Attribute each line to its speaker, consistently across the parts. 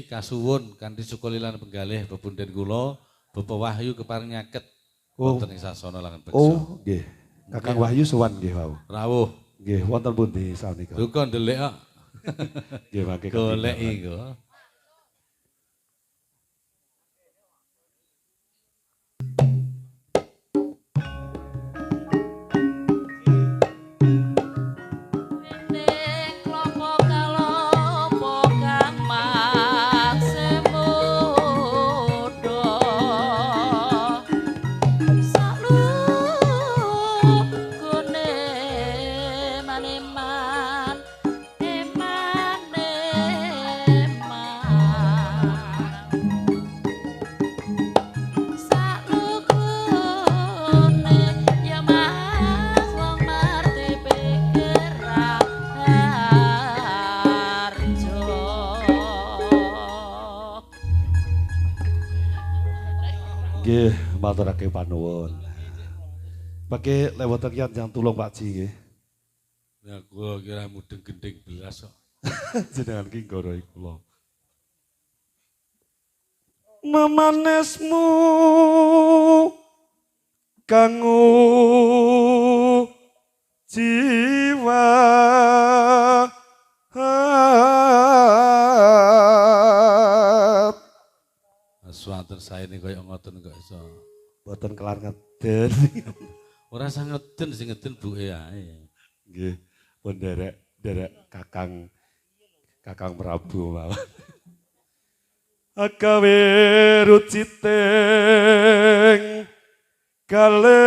Speaker 1: kasuwun kanthi sukalilan penggalih bebunden kula Bapak Wahyu kepareng nyaket wonten ing sasana langen beksa.
Speaker 2: Oh, nggih. Kakang Wahyu sowan nggih wau.
Speaker 1: Rawuh.
Speaker 2: Nggih, wonten pundi sanika?
Speaker 1: Duka ndelik kok.
Speaker 2: Nggih, mangke
Speaker 1: golek iku.
Speaker 2: Nggih, maturake panuwun. Pakai lewat kian jangan tulung Pak Ji nggih.
Speaker 1: Ya kula kira mudeng gending belas kok.
Speaker 2: Jenengan ki nggoroi kula. Memanesmu kanggo jiwa.
Speaker 1: Swanten saene kaya ngoten kok iso.
Speaker 2: Mboten kelar ngeden.
Speaker 1: Ora usah ngeden, sing ngeden buke ae.
Speaker 2: Nggih, pun derek Kakang Prabu mawon. Agawe ruciting kalih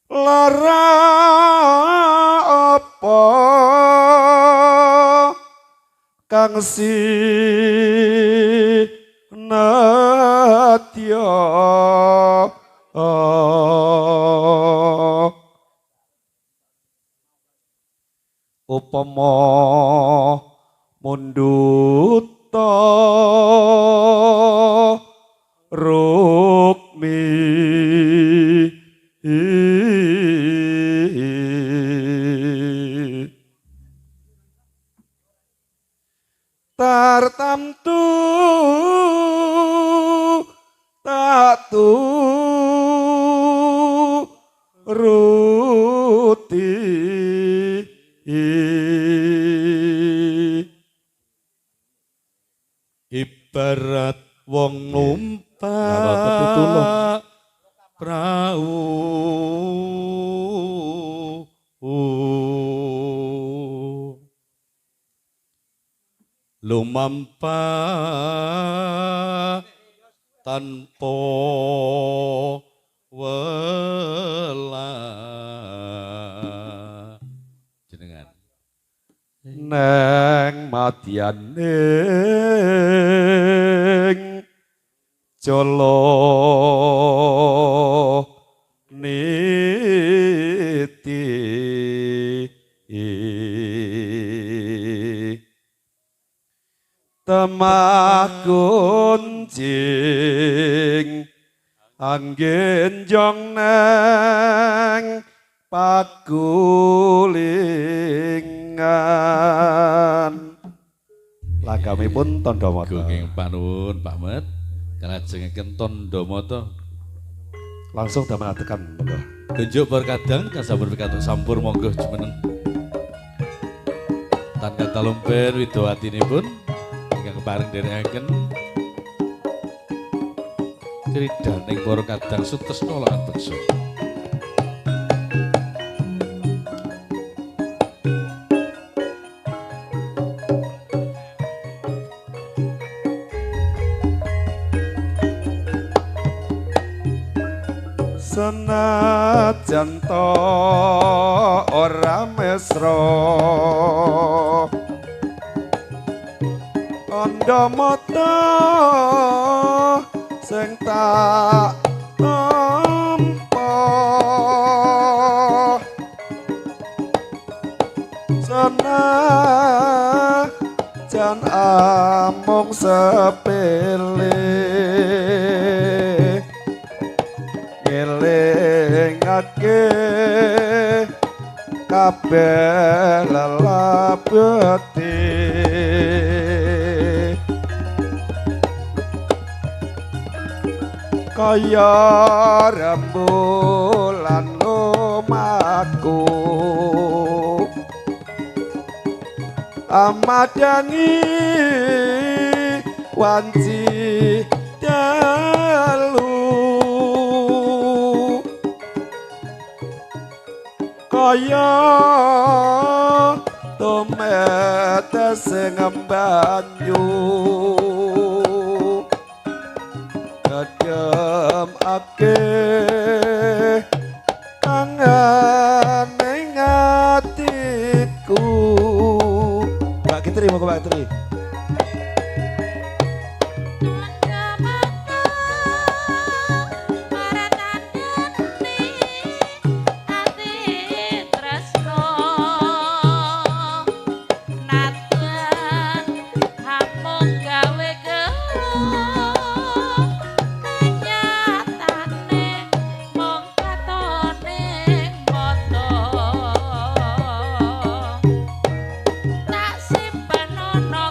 Speaker 2: lara apa kang sinadya upama mundhuta rukmi tartamtu tatu ruti.
Speaker 1: Ibarat wong numpak prau lumampah tanpa welah jenengan
Speaker 2: neng madyaning jala niti temah kuncing anggen jong neng pagulingan. Lagamipun tandha mata.
Speaker 1: Gunging panuwun Pak Met, kalajengaken tandha mata.
Speaker 2: Langsung damel atekan monggo.
Speaker 1: Tunjuk para kadang kang sampun pikantuk sampur monggo jumeneng. Tan katalumpen widowatinipun ingkang kepareng dherekaken kridaning para kadang sutresna lan beksa.
Speaker 2: Senajan to ora mesra andha mata sing tak tampa senajan amung sepele ngelingake Kabeh lelebete kaya rembulan lumaku amadangi wanci dalu kaya tumetes sing banyu ake kangen ning atiku. Mbak Kitri, monggo Mbak Kitri.
Speaker 3: Tak simpen ana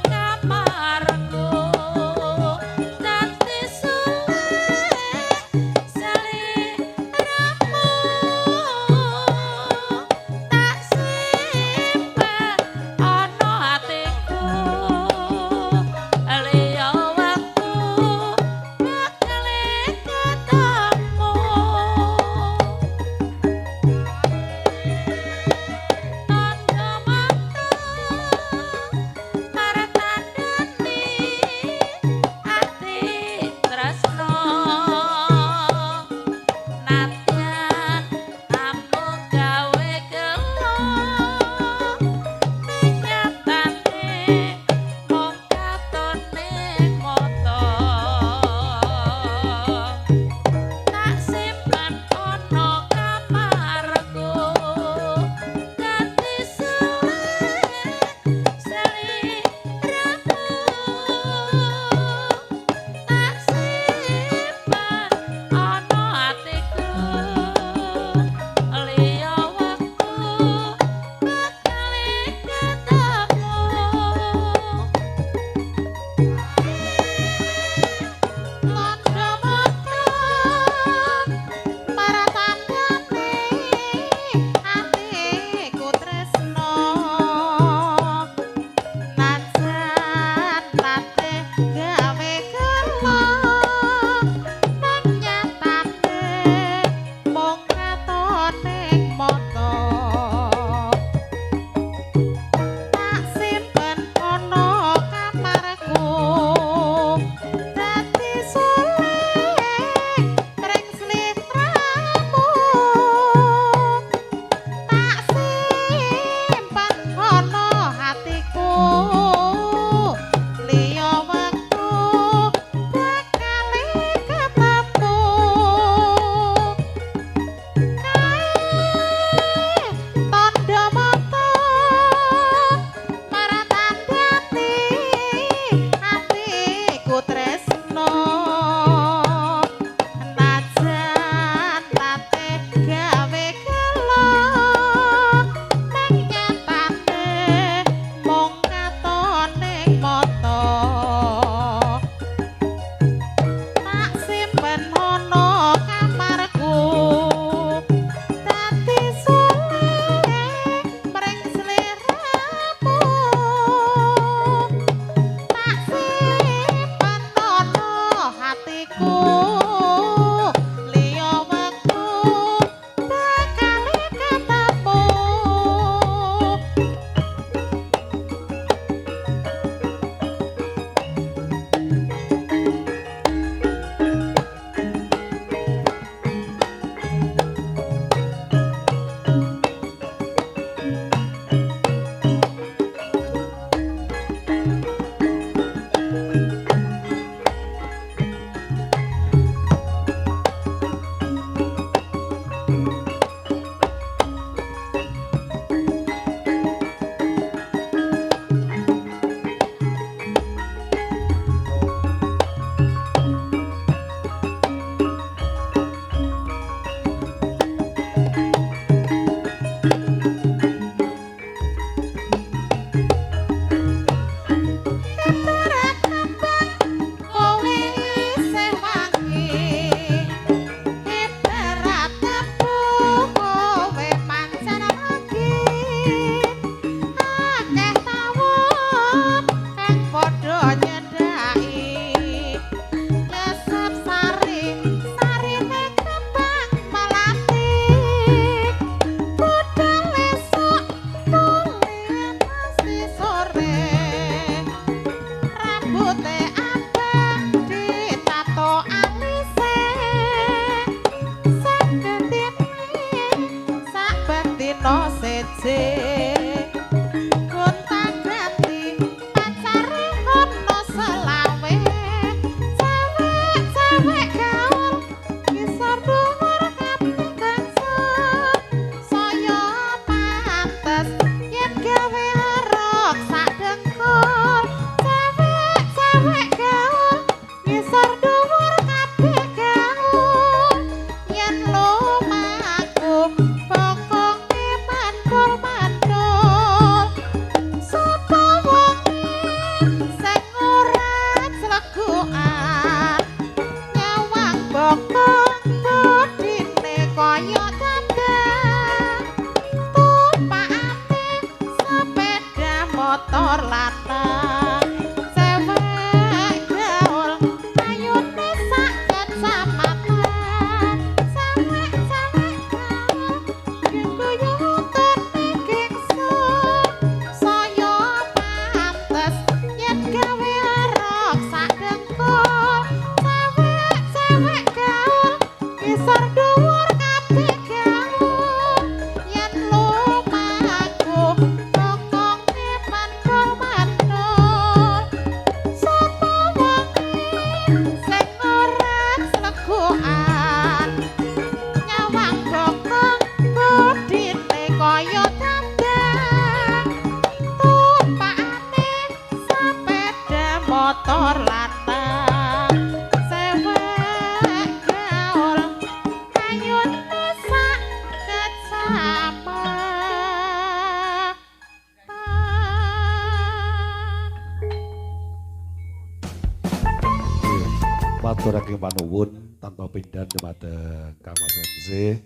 Speaker 2: Aturake panuwun tanpa pindan dumateng Kang Mas MC,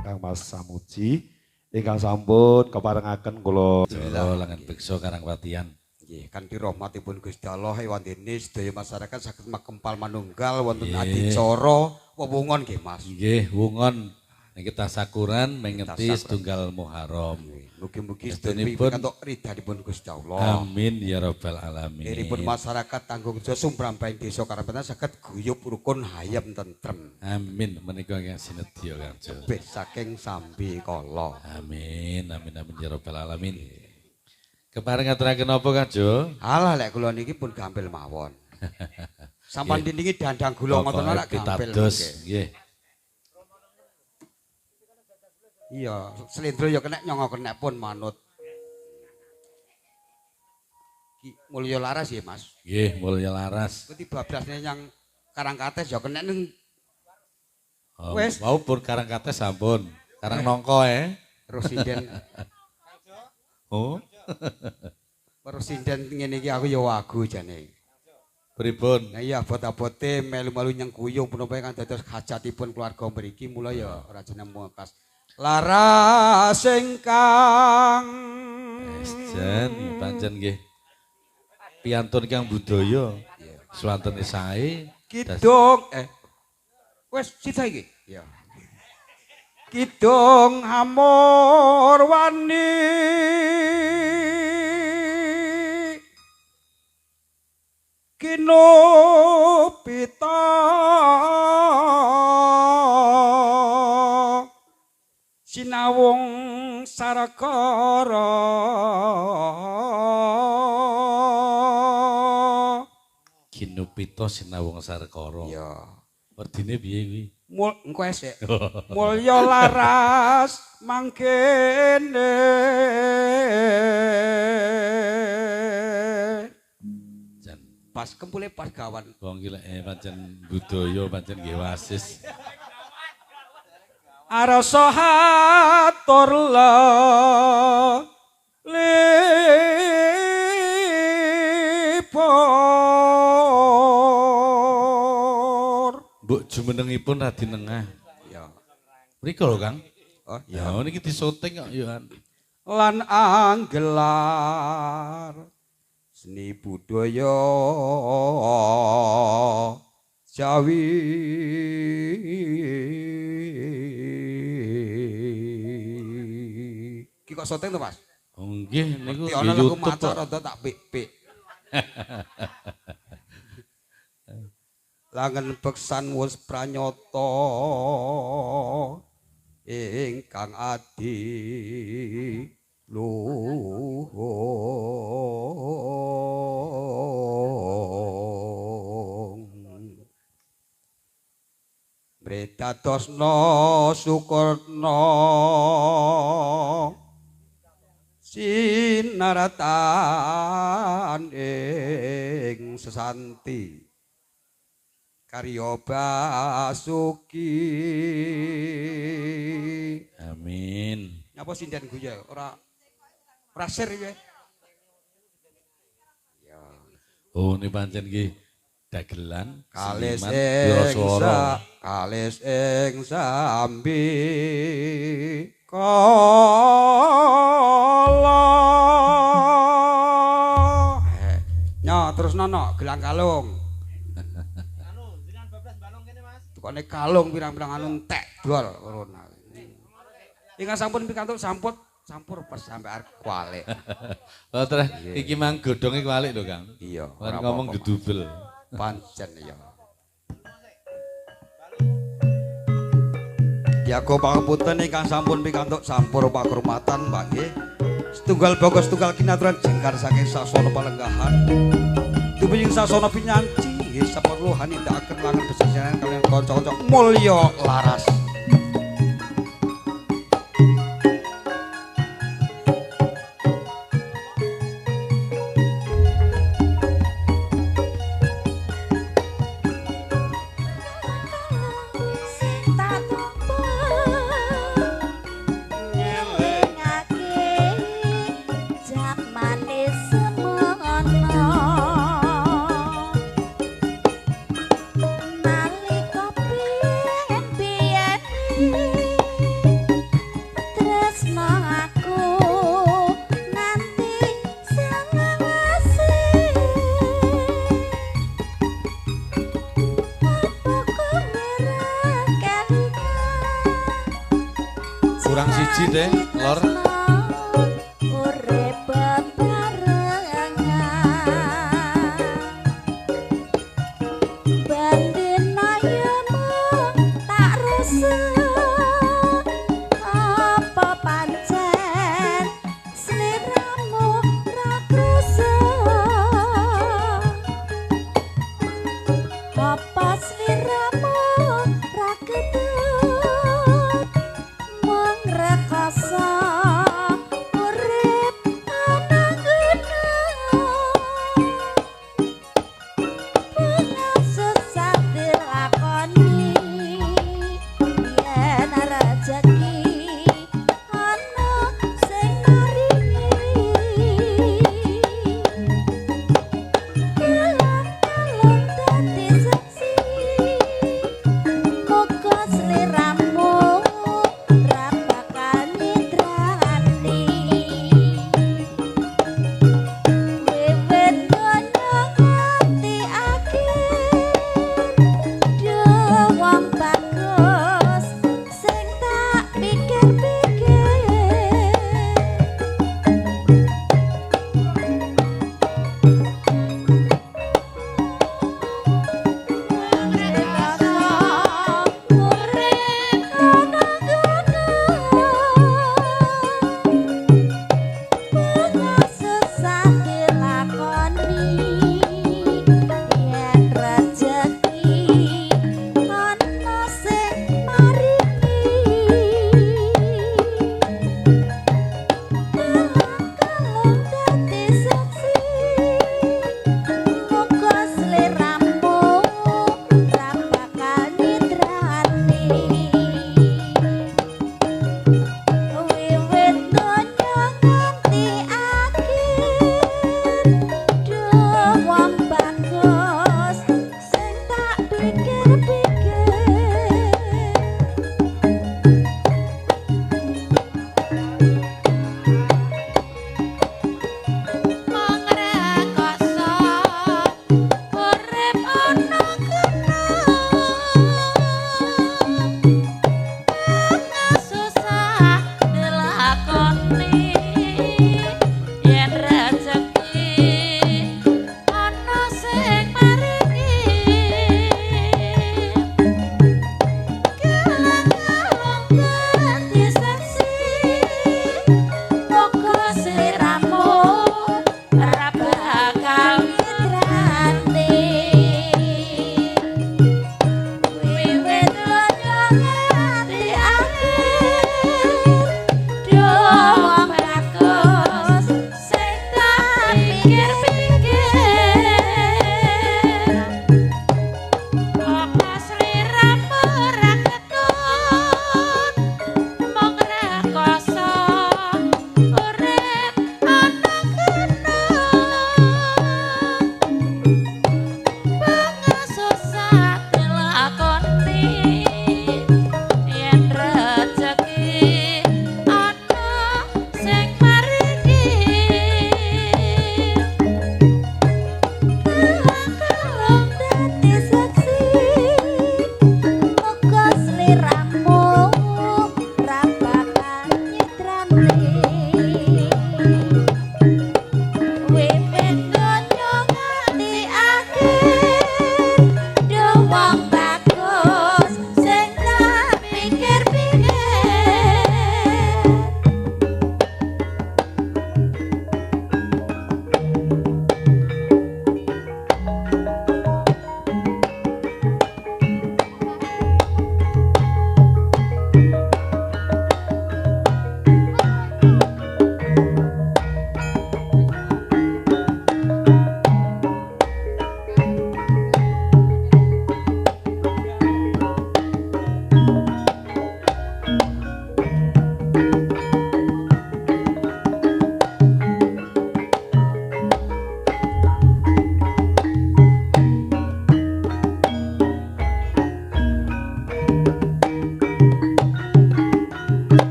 Speaker 2: Kang Mas Samuji ingkang sampun keparengaken kula
Speaker 1: Jala langan beksa Karangwatian.
Speaker 3: Nggih, kanthi rahmatipun Gusti Allah ewandene sedaya masyarakat saged makempal manunggal wonten adicara wewungon nggih Mas.
Speaker 1: Nggih, wungon niki tasakuran mengeti setunggal Muharram.
Speaker 3: Mugi-mugi sedaya pikantuk ridhanipun Gusti Allah.
Speaker 1: Amin ya rabbal alamin.
Speaker 3: Iripun masyarakat tanggung jawab sumrambahing desa Karangpatihan saged guyub rukun hayem tentrem.
Speaker 1: Amin menika ingkang sinedya Kang Jo.
Speaker 3: Tebih saking sambi kala.
Speaker 1: Amin amin amin ya rabbal alamin. Kepareng ngaturaken napa Kang Jo?
Speaker 3: Alah lek kula niki pun gampil mawon. Sampan dindingi dandang gula ngoten ora gampil.
Speaker 1: Nggih.
Speaker 3: Iya, slendro ya kenek nyongo kenek pun manut. Ki Mulya Laras ya Mas.
Speaker 1: Nggih, Mulya Laras.
Speaker 3: Kuwi bablasne yang Karangkates ya kenek ning
Speaker 1: oh, wis. Mau pun Karangkates sampun. Karang Nongko
Speaker 3: Terus sinden.
Speaker 1: Oh.
Speaker 3: Terus sinden ngene iki aku ya wagu jane.
Speaker 1: Pripun?
Speaker 3: Nah iya abot-abote melu-melu nyengkuyung punapa kang dados hajatipun keluarga mriki mula ya ora jeneng pas. Laras ingkang
Speaker 1: jan pancen nggih piantun kang budaya swantene sae
Speaker 3: kidung wis sida iki ya kidung amur wani kinupita sinawung sarakara
Speaker 1: kinupita sinawung sarakara.
Speaker 3: Ya
Speaker 1: werdine piye kuwi?
Speaker 3: Engko esek. Mulya laras mangkene
Speaker 1: jan
Speaker 3: pas kempule pas gawan.
Speaker 1: Wong iki lek pancen budaya pancen nggih wasis.
Speaker 3: Arasa hatur lipur.
Speaker 1: Mbok jumenengipun radi nengah.
Speaker 3: Ya.
Speaker 1: Mriko lho Kang.
Speaker 3: Oh
Speaker 1: ya niki disoting kok ya.
Speaker 3: Lan anggelar seni budaya Jawi. Ki kok syuting to, Mas?
Speaker 1: Oh nggih niku
Speaker 3: di YouTube maca rada tak pik-pik. Langen beksan wus pranyata ingkang adi luhur. Mredadosna sukurna sinaratan ing sesanti karya basuki.
Speaker 1: Amin.
Speaker 3: Nyapa sinden guya ora ora sir iki. Ya.
Speaker 1: Oh ini pancen nggih dagelan
Speaker 3: kalis ing sambi kala. Nyo terus nono gelang kalung.
Speaker 4: Anu jenengan bablas balung kene Mas.
Speaker 3: Tukone kalung pirang-pirang anu entek dol corona. Ingkang sampun pikantuk samput sampur pas sampe arep kualik.
Speaker 1: Oh terus iki mang godhonge kualik lho Kang.
Speaker 3: Iya,
Speaker 1: ora ngomong gedubel.
Speaker 3: Pancen ya. Jago pangapunten ingkang sampun pikantuk sampur pakurmatan Pak nggih. Setunggal bangga setunggal kinaturan jengkar saking sasana palenggahan. Tumiyeng sasana pinyanci nggih saperluhan nindakaken langen besasaran kaliyan kanca-kanca mulya laras.
Speaker 1: Kurang siji deh, Lor.
Speaker 5: Urip bebarengan. Bandina yemu tak rusak, apa pancen sliramu ra krasa? Apa sliramu ra ketut mung rekasa?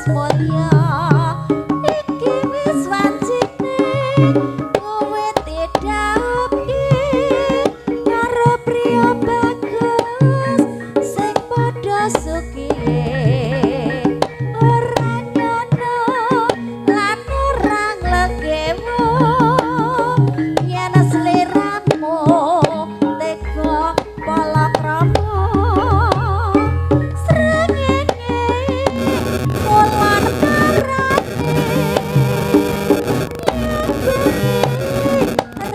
Speaker 5: mulya iki wis wancine kowe didhawuhke karo priya bagus sing padha sugihe ora nyono lan ora nglegewo yen sliramu tega palakrama srengenge mulan parane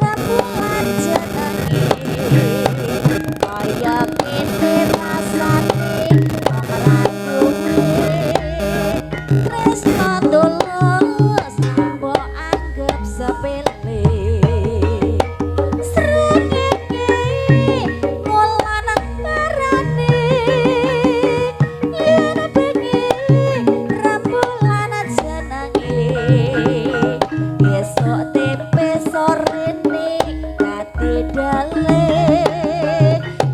Speaker 5: rembulan jenenge kaya ngene rasane ora duwe tresna tulus mbok anggep sepele srengenge mulan parane yen bengi rembulan jenenge esuk tempe sorene dadi dale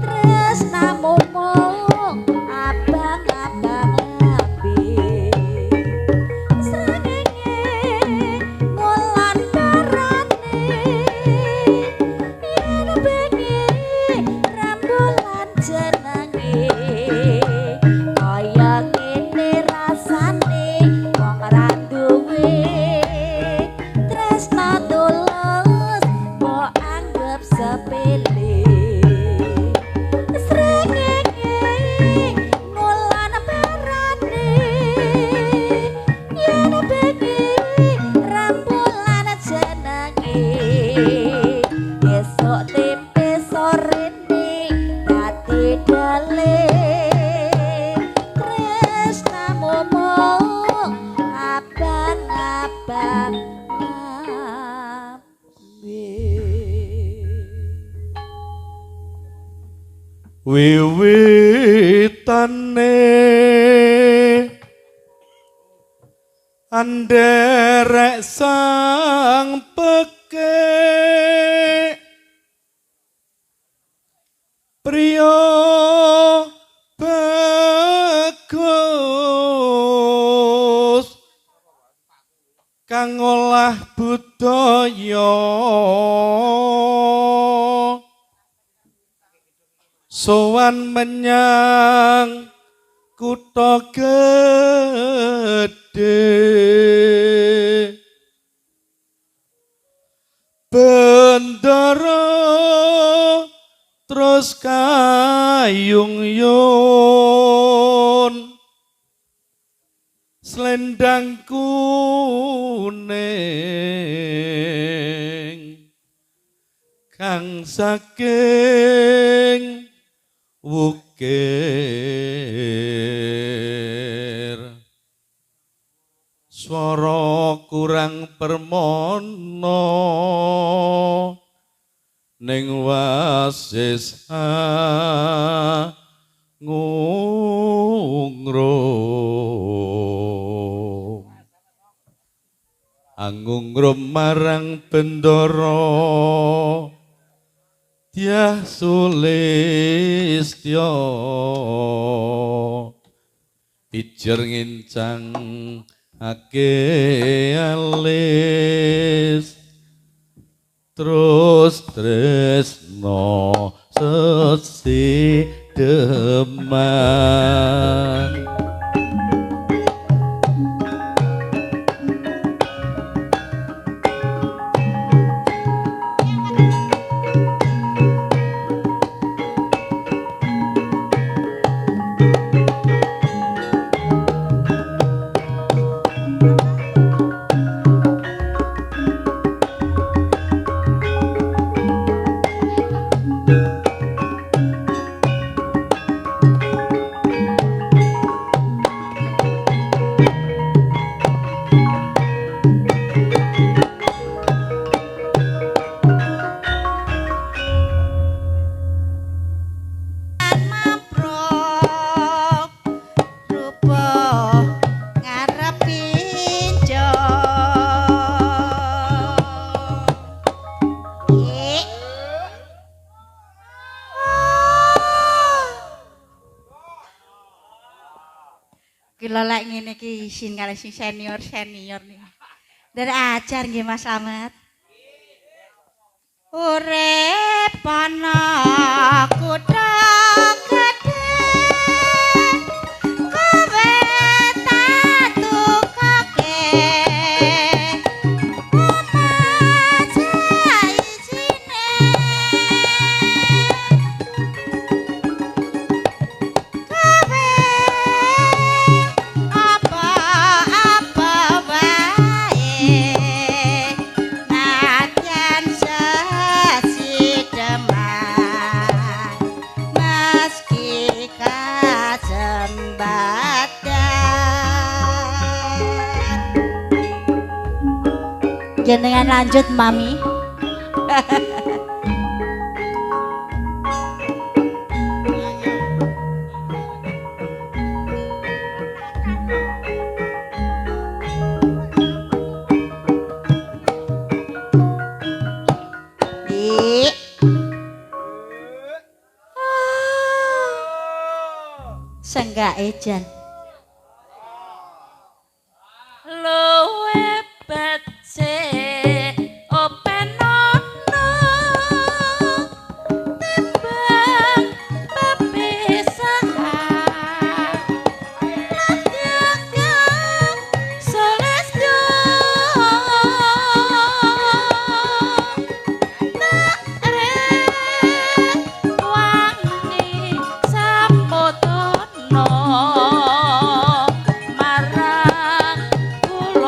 Speaker 5: tresnamu mung abang-abang lambe srengenge mulan parane yen bengi rembulan jenenge kaya ngene rasane wong ra duwe tresna tulus mbok anggep sepele srengenge mulan parane yen bengi rembulan jenenge esuk tempe sorene dadi dale tresnamu mung abang-abang lambe.
Speaker 2: Wiwitane anderek sang peke priya bagus kang olah budaya sowan menyang kutha gedhe bendara terus kayung yun slendang kuning kang saking wukir swara kurang permono ning wasis angungrum angungrum marang bendara Dyah Sulistya pijer ngincang ake alis terus tresno sesi deman.
Speaker 5: Iki lho lek ngene iki isin kalih sing senior-senior niku. Dari ajar nggih Mas Slamet. Urip ana kutha gedhe kowe tatukake omah saisine kowe apa-apa wae nadyan sesideman meski kasembatan. Jenengan lanjut mami. Dik. Senggake jan.
Speaker 6: Luwe becik openono timbang pepisahan ladyaga sulistyo rewangi sapotono marang kula.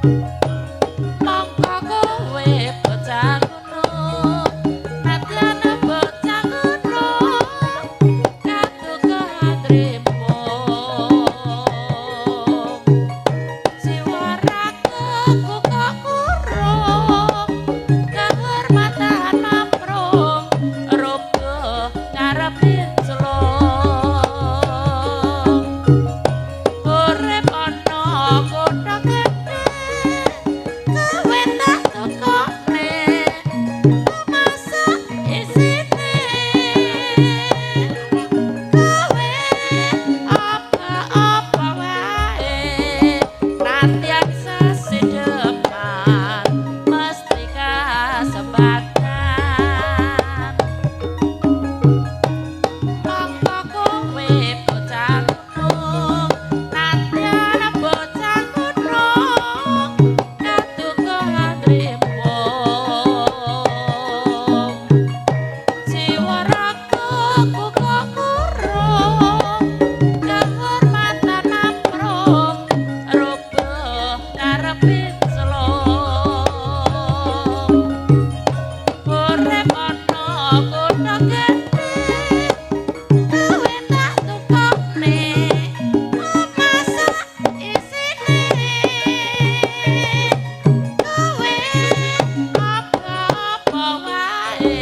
Speaker 6: Mongko kowe bocah gunung, nadyan bocah gunung, katuka trimo. Jiwa ragaku kok kurung, kehormatan mamrung, rubuh ngarepe celung. Urip ana kutha gedhe, kowe tak tukokne, masak isine. Kowe apa-apa wae, nadyan sesideman mesti kasebatan. Mongko kowe bocah gunung, nadyan bocah gunung, katuka trimo. Jiwa ragaku kok kurung, kehormatan mamrung, rubuh ngarepe celung. Urip ana kutha gedhe, kowe tak tukokne, masak isine. Kowe apa-apa wae,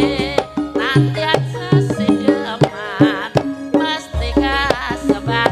Speaker 6: nadyan sesideman mesti kasebatan.